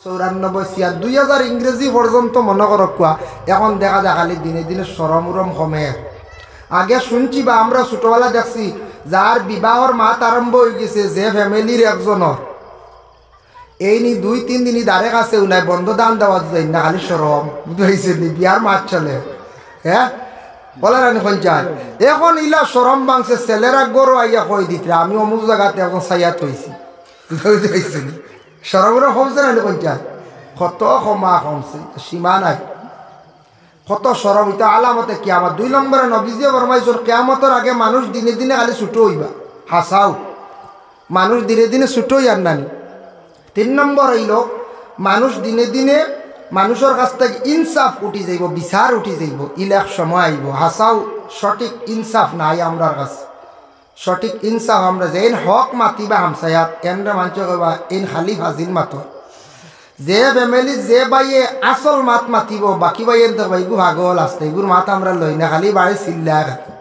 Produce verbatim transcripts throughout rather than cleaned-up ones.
চৌরানব্বই, ছিয়াত্তর, দুই হাজার ইংরেজি পর্যন্ত মনো করউক্কা। এখন দেখা যায় খালি দিনে দিনে শরম-উরম কমের। আগে হুনছি বা আমরা ছোটবেলা দেখছি, যার বিবাহর মাত আরম্ভ অইগেছে, যে ফ্যামিলির একজনর, এইনি দুই তিন দিনই ধারে কাছেও নাই, বন্ধ দান দেওয়াত যাইন না, খালি শরম। বুঝতে পারছইন নি? বিয়ার মাত চলে, হে? বলে না নি কইন চাই? এখন ইলা শরম ভাংছে, ছেলেরা ঘরো আইয়া কই দিতরা, "আমি অমুক জাগাত একজন চাইয়া থইছি।" বুঝতে পারছইন নি? শরম-উরম কমছে না নি কইন চাই? কত কমা কমছে, সীমা নাই। কত শরম, ইটা আলামতে কিয়ামত। দুই নম্বরে নবীজিয়ে ফরমাইছইন, কিয়ামতর আগে মানুষ দিনে দিনে খালি ছোট অইবা। হাছাউ, মানুষ দিনে দিনে ছোট অইয়ার না নি। তিন নম্বর অইলো, মানুষ দিনে দিনে মানুষর কাছ থাকি ইনসাফ উঠি যাইবো, বিচার উঠি যাইবো। ইলা এক সময় আইবো, হাছাউ সঠিক ইনসাফ নাই আমরার কাছে। সঠিক ইনসাফ আমরা যে, এইন হক মাতিবা হামসায়াত, এনরে মানষে কইবা, "এইন খালি ফাজিল মাতো।" যে ফ্যামিলি, যে ভাইয়ে আসল মাত মাতিবো, বাকি ভাইয়ে তো কইবা, "ইগু পাগল আছে, ইগুর মাত আমরা লই না, খালি বাড়ি চিল্লায় খালি।"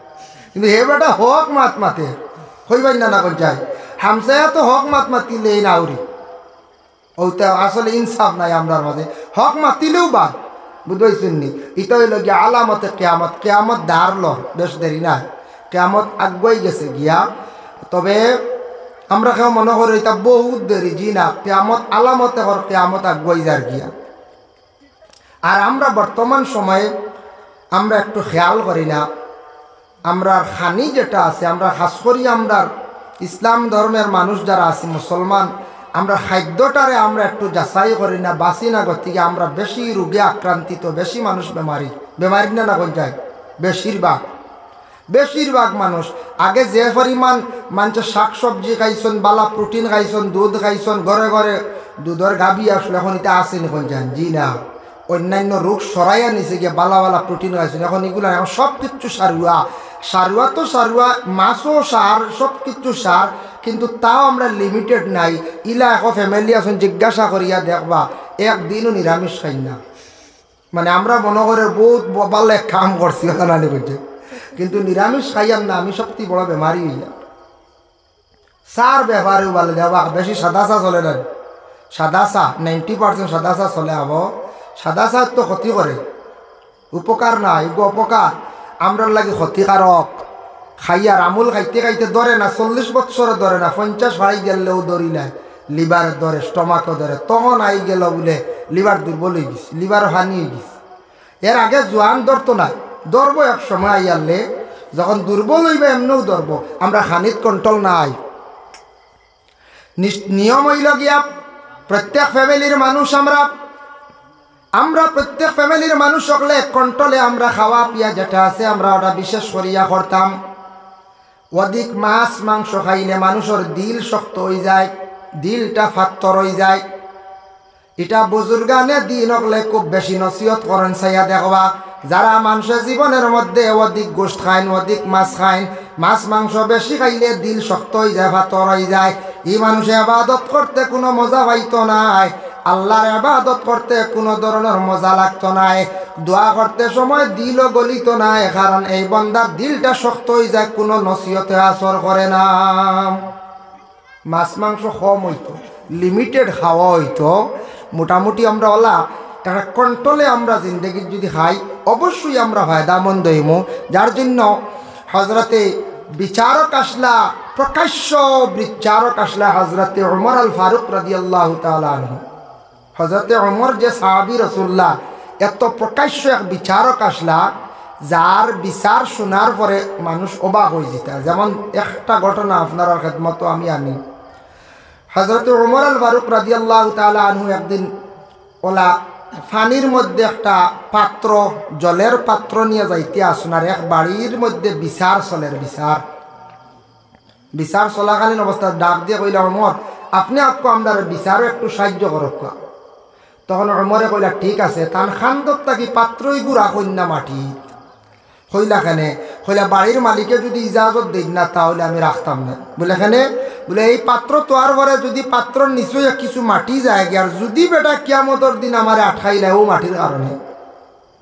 কিন্তু হে বেটা হক মাত মাতে, কইবা না, না কইন চাই? হামসায়াতো হক মাত মাতিলে এইন আউরি। অউটা আসলে ইনসাফ নাই আমরার মাঝে। হক মাতিলেও বাদ, বুঝতে পারছইন নি? ইটা অইলো গিয়া আলামতে কিয়ামত। কিয়ামত দার লর, বেশ দেরি নাই, কিয়ামত আগুয়াই গেছে গিয়া। তবে আমরা কেউ মনো করি ইটা বহুত দেরি, জি না, কিয়ামত আলামতে কর, কিয়ামত আগুয়াই যার গিয়া। আর আমরা বর্তমান সময়ে আমরা একটু খেয়াল করি না, আমরার খানি যেটা আছে, আমরা খাছ করি আমরার ইসলাম ধর্মের মানুষ যারা আছি, মুসলমান, আমরা খাদ্যটারে আমরা একটু যাচাই করি না, বাছি না, গতিকে আমরা বেশি রোগে আক্রান্তিত, বেশি মানুষ বেমারি, বেমারি না, না কইন চাই, বেশিরভাগ, বেশিরভাগ মানুষ। আগে যে পরিমাণ মানষে শাক-সবজি খাইছইন, বালা প্রোটিন খাইছইন, দুধ খাইছইন, ঘরে ঘরে দুধর গাভী আসলো, এখন ইটা আছে নি কইন চাই? জি না। অন্যান্য রোগ সরাইয়া নিছে গিয়া, বালা বালা প্রোটিন খাইছইন। এখন ইগুলা, এখন সব কিচ্ছু সারুয়া। সারুয়া তো সারুয়া, মাছও সার, সব কিচ্ছু সার, কিন্তু তাও আমরা লিমিটেড নাই। ইলা এখন ফ্যামিলি আছইন, জিজ্ঞাসা করিয়া দেখবা, একদিনও নিরামিষ খাইন না। মানে, আমরা মনো করি বহুত ব-, ভালা এক কাম করছি, কথা না নি কইছে, কিন্তু নিরামিষ খাইয়ার না, আমি সবচেয়ে বড় বেমারি অইয়া। চার ব্যাপারেও ভালা দেবা, বেশি সাদা চা চলে না। সাদা চা, নাইনটি পার্সেন্ট সাদা চা চলে আবো। সাদা চা তো ক্ষতি করে, উপকার না, এগু অপকার, আমরার লাগি ক্ষতিকারক। খাইয়ার আমুল খাইতে খাইতে ধরে না, চল্লিশ বছরে ধরে না, পঞ্চাশ বাড়ি গেলেও ধরি না, লিভারে ধরে, স্টমাকও ধরে, তখন আই গেল বুলে লিভার দুর্বল অই গেছে, লিভারও হানি অই গেছে। এর আগে জোয়ান ধরতো নায়, ধরবো এক সময় আইয়ারলে, যখন দুর্বল অইবা এমনেও ধরবো। আমরা খানিত কন্ট্রোল নাই। নিশ-, নিয়ম অইলো গিয়া, প্রত্যেক ফ্যামিলির মানুষ আমরা, আমরা প্রত্যেক ফ্যামিলির মানুষ অকলে কন্ট্রোলে আমরা খাওয়া পিয়া যেটা আছে আমরা ওটা বিশেষ করিয়া করতাম। অধিক মাছ মাংস খাইলে মানুষর দিল শক্ত অই যায়, দিলটা ফাত্তর অই যায়। ইটা বুজুর্গানে দিন অকলে খুব বেশি নসিহত করইন, চাইয়া দেখবা। যারা মানষে জীবনের মধ্যে অধিক গোশত খাইন, অধিক মাছ খাইন, মাছ মাংস বেশি খাইলে দিল শক্ত অই যায়, ফাত্তর অই যায়। ই মানুষে ইবাদত করতে কুনু মজা পাইতো নায়, আল্লার ইবাদত করতে কুনু ধরনর মজা লাগতো নায়, দোয়া করতে সময় দিলও গলিতো নায়, কারণ এই বন্দার দিলটা শক্ত অই যায়, কুনু নসিহতে আসর করে না। মাছ মাংস কম অইতো, লিমিটেড খাওয়া অইতো, মোটামুটি আমরা অলা একটা কন্ট্রোলে আমরা জিন্দেগিত যুদি খাই, অবশ্যই আমরা ফায়দামন্দ অইমু। যার জন্য হজরতে বিচারক আছলা, প্রকাশ্য বিচারক আছলা হজরতে উমর আল ফারুক রাদিয়াল্লাহু তাআলা আনহু। হজরতে উমর যে সাহাবী রসুল্লাহ, এত প্রকাশ্য এক বিচারক আছলা, যার বিচার হুনার পরে মানুষ অবাক অই যিতা। যেমন একটা ঘটনা আপনারার খেদমতো আমি আনি। হজরতে উমর আল ফারুক রাদিয়াল্লাহু তাআলা আনহু একদিন অলা পানির মধ্যে একটা পাত্র, জলের পাত্র নিয়া যাইতে আছইন, আর এক বাড়ির মধ্যে বিচার চলের, বিচার। বিচার চলাকালীন অবস্থাত ডাক দিয়া কইলা, "উমর, আপনে আকু আমরারে বিচারো একটু সাহায্য করউক্কা।" তখন উমরে কইলা, "ঠিক আছে।" তান কান্দর থাকি পাত্রই গুড়া কইন্না মাটি। কইলা, "কেনে?" কইলা, "বাড়ির মালিকে যুদি ইজাজত দেইন না, তা অইলে আমি রাখতাম না।" বুলে, "কেনে?" বুলে, "এই পাত্র থওয়ার পরে যুদি পাত্রর নিচে কিছু মাটি যায় গিয়া, আর যুদি বেটা কিয়ামতর দিন আমারে আটকাইলায় অউ মাটির কারণে।"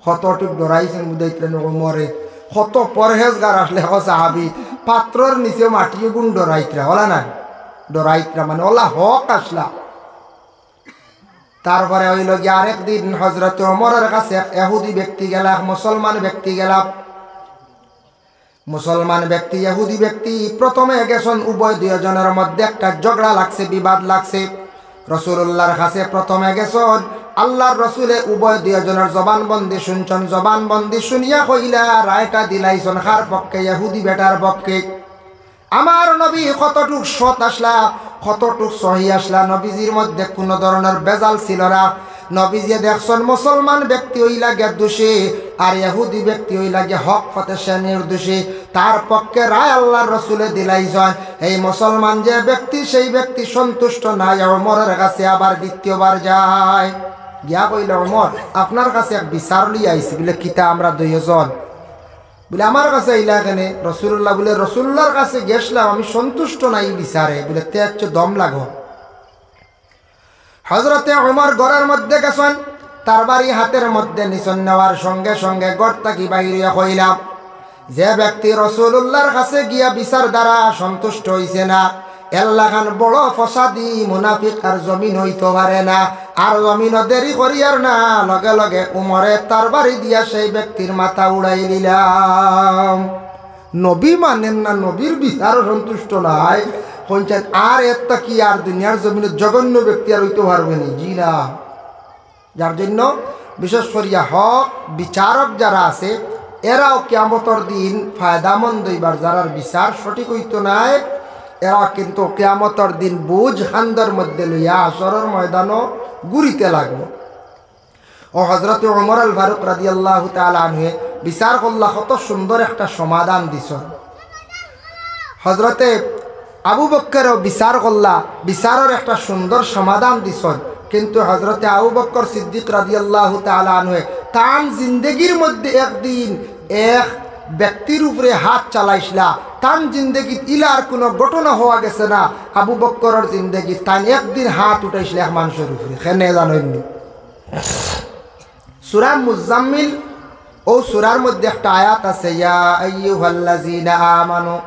কতটুক ডরাইছইন বুঝাইতরা নি উমরে, কত পরহেজগার আছলা, হ সাহাবী, পাত্রর নিচে মাটি অগুন ডরাইতরা, অলা না? ডরাইতরা মানে অলা হক আছলা। তারপরে অইলো গিয়া আরেক দিন হজরতে ওমরের কাছে এক ইহুদি ব্যক্তি গেলা, এক মুসলমান ব্যক্তি গেলা। মুসলমান ব্যক্তি, ইহুদি ব্যক্তি প্রথমে গেছইন, উভয় দুইজনের মধ্যে একটা ঝগড়া লাগছে, বিবাদ লাগছে। রাসূলুল্লাহর কাছে প্রথমে গেছইন, আল্লাহর রাসূলে উভয় দুইজনের জবানবন্দি শুনছইন, জবানবন্দি শুনিয়া কইলা, রায়টা দিলাইছইন কার পক্ষে? ইহুদি বেটার পক্ষে। আমার নবী কতটুক সৎ আছলা, কতটুক সহি আছলা, নবীজির মধ্যে কুনু ধরনের ভেজাল ছিল না। নবীজিয়ে দেখছইন মুসলমান ব্যক্তি অইলা গিয়া দোষী, আর ইহুদি ব্যক্তি অইলা গিয়া হক পথে সে নির্দোষী। তার পক্ষে রায় আল্লাহর রাসূলে দিলাইছইন। এই মুসলমান যে ব্যক্তি, সেই ব্যক্তি সন্তুষ্ট নায়, ওমরের কাছে আবার দ্বিতীয়বার যায়। গিয়া কইলা, "ওমর, আপনার কাছে এক বিচার লইয়া আইছি।" বুলে, "কিতা?" "আমরা দুইজন।" বুলে, "আমার কাছে আইলা কেনে?" রাসূলুল্লাহ বুলে, "রাসূলুল্লাহর কাছে গেছলাম, আমি সন্তুষ্ট নায় ই বিচারে।" বুলে, "তে আইচ্ছা দম লাগো।" হজরতে ওমর ঘরর মধ্যে গেছইন, তরবারি হাতর মধ্যে নিছইন, নেওয়ার সঙ্গে সঙ্গে ঘর থাকি বাইর অইয়া কইলা, যে ব্যক্তি রাসূলুল্লাহর কাছে গিয়া বিচার দ্বারা সন্তুষ্ট অইছে না, এর লাখান বড় ফসাদি মুনাফিক আর জমিনো অইতো পারে না। আর জমিনো দেরি করিয়ার না, লগে লগে ওমরে তরবারি দিয়া সেই ব্যক্তির মাথা উড়াই দিলাম। নবী মানইন না, নবীর বিচারো সন্তুষ্ট নায়, কইন চাইন আর এর থাকি আর দুনিয়ার জমিনো জঘন্য ব্যক্তি আর অইতো পারবে নি? জি না। যার জন্য বিশেষ করিয়া হক বিচারক যারা আছে, এরাও কিয়ামতর দিন ফায়দামন্দ অইবার, যারার বিচার সঠিক অইতো নায়, এরা কিন্তু কিয়ামতর দিন বুঝ কান্দর মধ্যে লইয়া হাশরর ময়দানো ঘুরিতে লাগবো। ও হজরতে ওমর আল ফারুক রাদিয়াল্লাহু তাআলা আনহুয়ে বিচার করলা, কত সুন্দর একটা সমাধান দিছইন। হজরতে আবু বক্করও বিচার করলা, বিচারর একটা সুন্দর সমাধান দিছইন। কিন্তু হজরতে আবু বক্কর সিদ্দিক রাদিয়াল্লাহু তাআলা আনহুয়ে তান জিন্দেগির মধ্যে একদিন এক ব্যক্তির উপরে হাত চালাইছলা, তান জিন্দেগিত ইলার কুনু ঘটনা হওয়া গেছে না। আবু বক্করর জিন্দেগিত তাইন একদিন হাত উঠাইছলা এক মানুষর উপরে, কেনে জানইন নি? সূরা মুজাম্মিল, অউ সূরার মধ্যে একটা আয়াত আছে, "ইয়া আইয়ুহাল্লাযীনা আমানু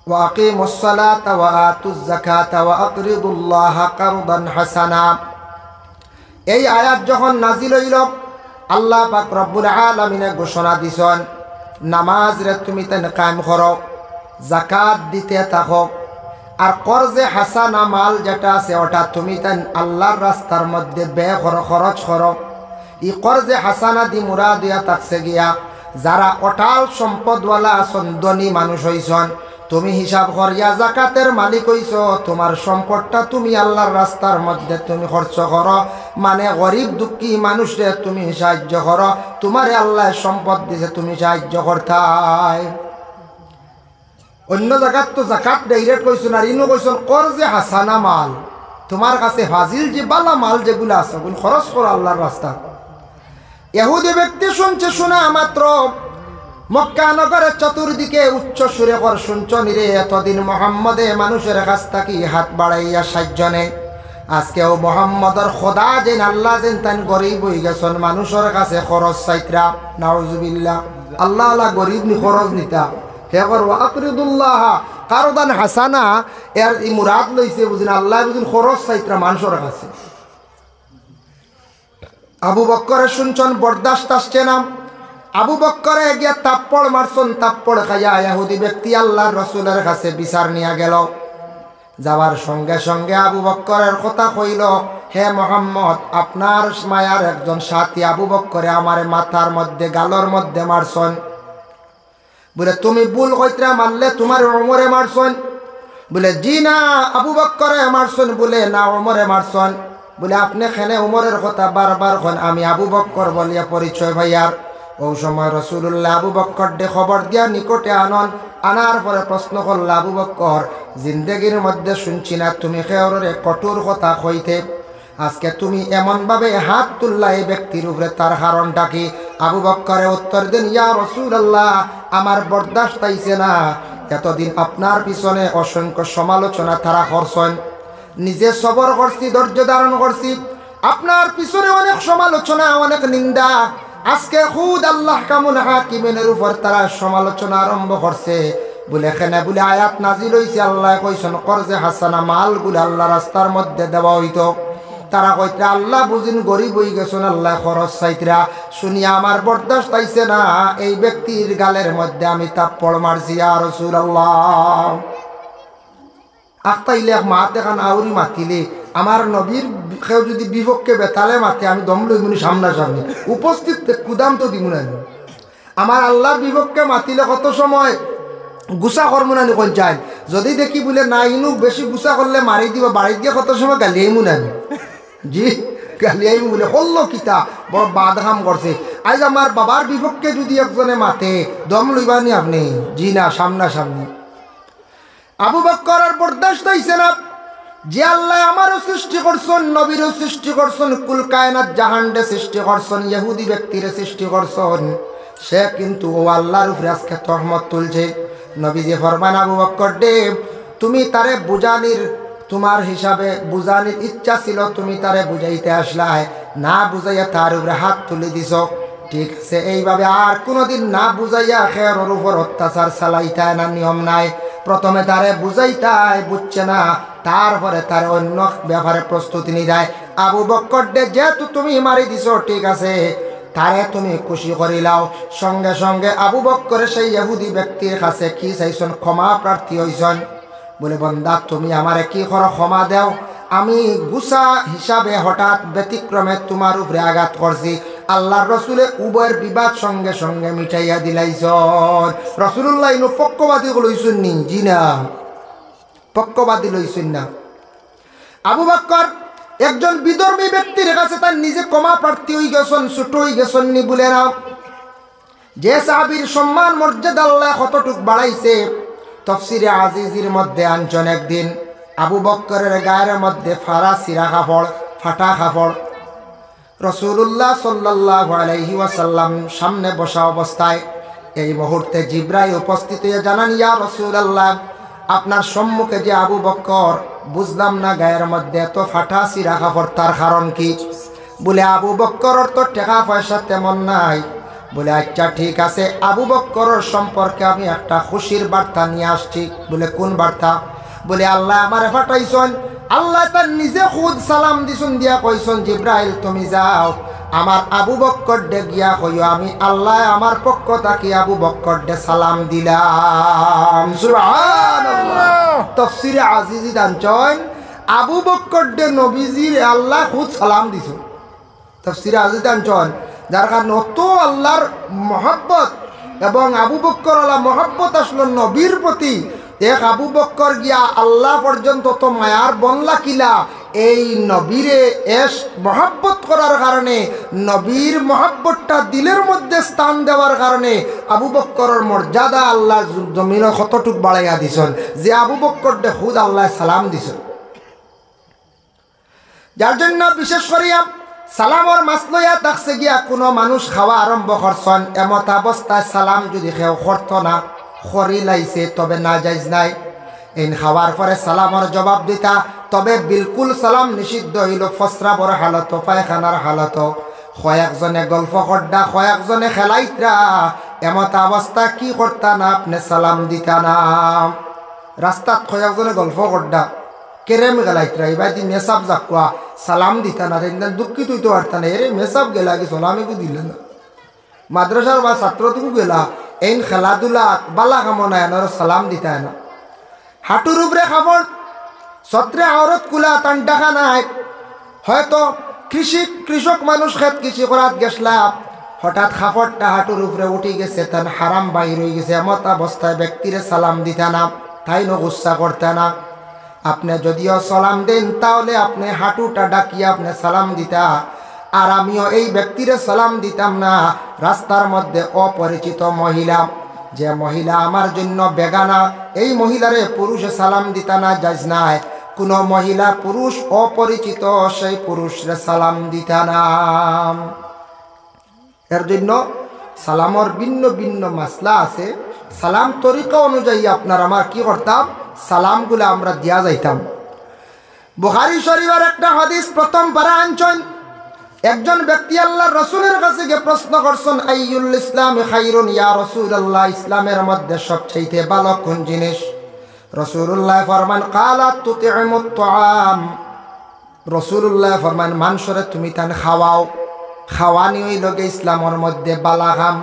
ওয়া আকিমুস সালাতা ওয়া আতুজ যাকাতা ওয়া আকরিদুল্লাহা কারদান হাসানা।" এই আয়াত যখন নাজিল অইলো, আল্লাহ পাক রব্বুল আলামিনে ঘোষণা দিছইন, নামাজরে তুমি তাইন কায়েম করো, যাকাত দিতে থাকো, আর কর্জে হাসানা মাল যেটা আছে, ওটা তুমি তাইন আল্লাহর রাস্তার মধ্যে ব্যয় করো, খরচ করো। ই কর্জে হাসানা দি মুরাদ অইয়া থাকছে গিয়া, যারা অটাল সম্পদওয়ালা আছইন, ধনী মানুষ অইছইন, তুমি হিসাব করিয়া যাকাতের মালিক অইছো, তুমার সম্পদটা তুমি আল্লাহর রাস্তার মধ্যে তুমি খরচ করো, মানে গরিব দুঃখী মানুষরে তুমি সাহায্য করো, তুমারে আল্লায় সম্পদ দিছে, তুমি সাহায্য করতায়। অইন্য জাগাত তো যাকাত direct কইছইন, আর ইনো কইছইন কর্জে হাসানা মাল, তুমার কাছে ফাজিল যে বালা মাল যেগুলা আছে, ওগুন খরচ করো আল্লাহর রাস্তাত। ইহুদি ব্যক্তি শুনছে, শুনা মাত্র মক্কা নগরের চতুর্দিকে উচ্চ সুরে কর, "শুনছো নি রে, এতদিন মোহাম্মদে মানুষের কাছ থাকি হাত বাড়াইয়া সাহায্য নেয়, আজকেও মোহাম্মদর খোদা যেন আল্লাহ যেন তাইন গরিব অইগেছইন, মানুষের কাছে খরচ চাইতরা।" নাউজুবিল্লাহ। আল্লাহ আল্লাহ গরিব নি, খরচ নিতা? হে কর, "ওয়া আকরিদুল্লাহ কারদান হাসানা", এর ই মুরাদ লইছে বুঝিন, আল্লাহ বুঝিন খরচ চাইতরা মানুষের কাছে। আবু বক্করে শুনছইন, বরদাস্ত আসছে না। আবু বক্করে গিয়া থাপ্পড় মারছইন, থাপ্পড় খাইয়া ইহুদি ব্যক্তি আল্লাহর রসুলের কাছে বিচার নিয়া গেল। যাওয়ার সঙ্গে সঙ্গে আবু বক্করের কথা কইল, "হে মোহাম্মদ, আপনার মায়ার একজন সাথী আবু বক্করে আমারে মাথার মধ্যে, গালর মধ্যে মারছইন।" বুলে, "তুমি ভুল কইতরা, মারলে তুমারে ওমরে মারছইন।" বুলে, "জি না, আবু বক্করে মারছইন।" বুলে, "না, ওমরে মারছইন।" বুলে, "আপনে কেনে ওমরের কথা বারবার কইন, আমি আবু বক্কর বলিয়া পরিচয় পাইয়ার?" অউ সময় রসুলুল্লাহ আবু বক্কররে খবর দিয়া নিকটে আনইন, আনার পরে প্রশ্ন করলা, "আবু বক্কর, জিন্দেগির মধ্যে শুনছি না তুমি কেউররে কঠোর কথা কইতে, আজকে তুমি এমনভাবে হাত তুললা এই ব্যক্তির উপরে, তার কারণটা কি?" আবু বক্করে উত্তর দেন, "ইয়া রাসূলুল্লাহ, আমার বরদাস্ত আইছে না, এতদিন আপনার পিছনে অসংখ্য সমালোচনা তারা করছইন, নিজে সবর করছি, ধৈর্য ধারণ করছি, আপনার পিছনে অনেক সমালোচনা, অনেক নিন্দা, আজকে খুদ আল্লাহ কামুল হাকিমিনের উপর তারা সমালোচনা আরম্ভ করছে।" বুলে, "কেনে?" বুলে, "আয়াত নাজিল অইছে, আল্লায় কইছইন কর্জে হাসানা মালগুলা আল্লাহর রাস্তার মধ্যে দেওয়া অইতো।" তারা কইতরা, "আল্লাহ বুঝিন গরিব অইগেছইন, আল্লায় খরচ চাইতরা।" শুনিয়া আমার বরদাস্ত অইছে না, এই ব্যক্তির গালর মধ্যে আমি থাপ্পড় মারছি, ইয়া রাসূলুল্লাহ। আখতাইলে এক মাত এখান আউরি মাতিলে, আমার নবীর বি-, কেউ যুদি বিপক্ষে বেতালে মাতে, আমি দম লইমুনি সামনাসামনি। উপস্থিত তে কুদাম তো দিমু না নি। আমার আল্লাহর বিপক্ষে মাতিলে কত সময় গুসা করমু না নি কইন চাইন। যুদি দেখি বুলে, "না, ইনু বেশি গুসা করলে মারি দিবা", বাড়িত গিয়া কত সময় গালিয়াইমু না নি। জি, গালিয়াইমু বুলে, "করলো কিতা? বড় বাদ কাম করছে।" আইজ আমার বাবার বিপক্ষে যুদি একজনে মাতে, দম লইবা নি আপনে? জি না, সামনাসামনি। আবু বক্করর বরদাস্ত অইছে না। যে আল্লায় আমারেও সৃষ্টি করছইন, নবীরেও সৃষ্টি করছইন, কুল কায়নাত জাহানরে সৃষ্টি করছইন, ইহুদি ব্যক্তিরে সৃষ্টি করছইন, সে কিন্তু অউ আল্লাহর উপরে আজকে তহমত তুলছে। নবীজি ফরমান, "আবু বক্কর রে, তুমি তারে বুঝানির, তুমার হিসাবে বুঝানির ইচ্ছা ছিল, তুমি তারে বুঝাইতে আসলায়, না বুঝাইয়া তার উপরে হাত তুলি দিছো।" ঠিক আছে, এইভাবে আর কুনুদিন না বুঝাইয়া কেউর উপর অত্যাচার চালাইতায় না, নিয়ম নাই। প্রথমে তারে বুঝাইতায়, বুঝছে না, তারপরে তারে অন্য ব্যাপারে প্রস্তুতি নিতায়। আবু বক্কর রে, যেহেতু তুমি মারি দিছো, ঠিক আছে, তারে তুমি খুশি করিলাও। সঙ্গে সঙ্গে আবু বক্করে সেই ইহুদি ব্যক্তির কাছে কি চাইছইন? ক্ষমা প্রার্থী অইছইন। বুলে, "বন্দা, তুমি আমারে কি করো, ক্ষমা দেও। আমি গুসা হিসাবে হঠাৎ ব্যতিক্রমে তুমার উপরে আঘাত করছি।" আল্লাহর রসুলে উভয়ের বিবাদ সঙ্গে সঙ্গে মিটাইয়া দিলাইছইন। রাসূলুল্লাহ ইনো পক্ষপাতী অইছইন নি? জি না, পক্ষপাতী অইছইন না। আবু বক্কর একজন বিধর্মী ব্যক্তির কাছে তার নিজে ক্ষমা প্রার্থী অইগেছইন, ছোট অইগেছইন নি বুলে না। যে সাহাবীর সম্মান মর্যাদা আল্লায় কতটুক বাড়াইছে, তফসিরে আজিজির মধ্যে আনছইন, একদিন আবু বক্করের গায়ের মধ্যে ফাড়া ছিড়া কাপড়, ফাটা কাপড়। রাসূলুল্লাহ সাল্লাল্লাহু আলাইহি ওয়াসাল্লাম সামনে বসা অবস্থায় এই মুহূর্তে জিব্রাইল উপস্থিত অইয়া জানান, "ইয়া রাসূলুল্লাহ, আপনার সম্মুখে যে আবু বক্কর, বুঝলাম না গায়ের মধ্যে এত ফাটা ছিড়া কাপড়, তার কারণ কি?" বুলে, "আবু বক্করর তো টেকা পয়সা তেমন নাই।" বুলে, "আচ্ছা, ঠিক আছে, আবু বক্করর সম্পর্কে আমি একটা খুশির বার্তা নিয়া আসছি।" বুলে, "কুন বার্তা?" বুলে, "আল্লায় আমারে পাঠাইছইন, আল্লায় তার নিজে খুদ সালাম দিছইন, দিয়া কইছইন, 'জিব্রাইল, তুমি যাও, আমার আবু বক্কর রে গিয়া কইও, আমি আল্লায় আমার পক্ষ থাকি আবু বক্কর রে সালাম দিলাম।'" সুবহানাল্লাহ। তফসিরে আজিজিত আনছইন, আবু বক্কর রে নবীজিরে আল্লায় খুদ সালাম দিছইন। তফসিরে আজিজিত আনছইন, যার কারণে অত আল্লাহর মহব্বত এবং আবু বক্কর আলা মহব্বত আসলো নবীর প্রতি। এক আবু বক্কর গিয়া আল্লাহ পর্যন্ত অত মায়ার বন লাগিলা, এই নবীরে এশ মহব্বত করার কারণে, নবীর মহব্বতটা দিলের মধ্যে স্থান দেওয়ার কারণে আবু বক্করর মর্যাদা আল্লাহ জমিনো কতটুক বাড়াইয়া দিছইন, যে আবু বক্কর রে খুদ আল্লায় সালাম দিছইন। যার জন্য বিশেষ করিয়া সালামর মাছ লইয়া থাকছে গিয়া কুনু মানুষ খাওয়া আরম্ভ করছইন, এমত অবস্থায় সালাম যুদি কেউ করতো না, করিলাইছে, তবে নাজাইজ নাই। এইন খাওয়ার পরে সালামর জবাব দিতা, তবে বিলকুল সালাম নিষিদ্ধ অইলো প্রস্রাবর হালতো, পায়খানার হালতো। কয়েকজনে গল্প কররা, কয়েকজনে খেলাইতরা, এমত অবস্থা কি করতা না, আপনে সালাম দিতা না। রাস্তাত কয়েকজনে গল্প কররা, কেরেম খেলাইতরা, ইবাদি মেসাব যাকুয়া, সালাম দিতা না, তাইন দুঃখিত অইতো পারতা না, এরে মেসাব গেলা কি সালাম এগু দিলে না। মাদ্রাসার বা ছাত্র তুকু গেলা, এইন খেলাধুলা, বালা কামো নায়, এনরে সালাম দিতা না। হাঁটুর উপরে কাপড়, সত্রে আওরত খুলা, তান ঢাকা নাই। হয়তো কৃষি, কৃষক মানুষ খেত কৃষি করাত গেছলা, হঠাৎ কাপড়টা হাঁটুর উপরে উঠি গেছে, তান হারাম বাইর অই গেছে, এমত অবস্থায় ব্যক্তিরে সালাম দিতা না, তাইনও গুসা করতা না। আপনে যুদিও সালাম দেইন, তাহলে আপনে হাঁটুটা ঢাকিয়া আপনে সালাম দিতা। আর আমিও এই ব্যক্তিরে সালাম দিতাম না। রাস্তার মধ্যে অপরিচিত মহিলা, যে মহিলা আমার জন্য বেগানা, এই মহিলারে পুরুষে সালাম দিতা না, জায়েজ নাই। কুনু মহিলা পুরুষ অপরিচিত, সেই পুরুষরে সালাম দিতা না। এর জন্য সালামর ভিন্ন ভিন্ন মাসলা আছে। সালাম তরিকা অনুযায়ী আপনার আমার কি করতাম? সালামগুলা আমরা দিয়া যাইতাম। বুখারী শরীফর একটা হাদিস প্রথম পারা আনছইন। একজন ব্যক্তি আল্লাহর রসুলের কাছে গিয়া প্রশ্ন করছইন, "আইয়ুল ইসলামি খাইরুন ইয়া রাসূলুল্লাহ, ইসলামের মধ্যে সবচাইতে ভালো কোন জিনিস?" রাসূলুল্লাহ ফরমান, "কালা তুতইমুত তাআম।" রসুলুল্লায় ফরমাইন, মানষরে তুমি তান খাওয়াও, খাওয়ানি অইলোগি ইসলামর মধ্যে বালা কাম।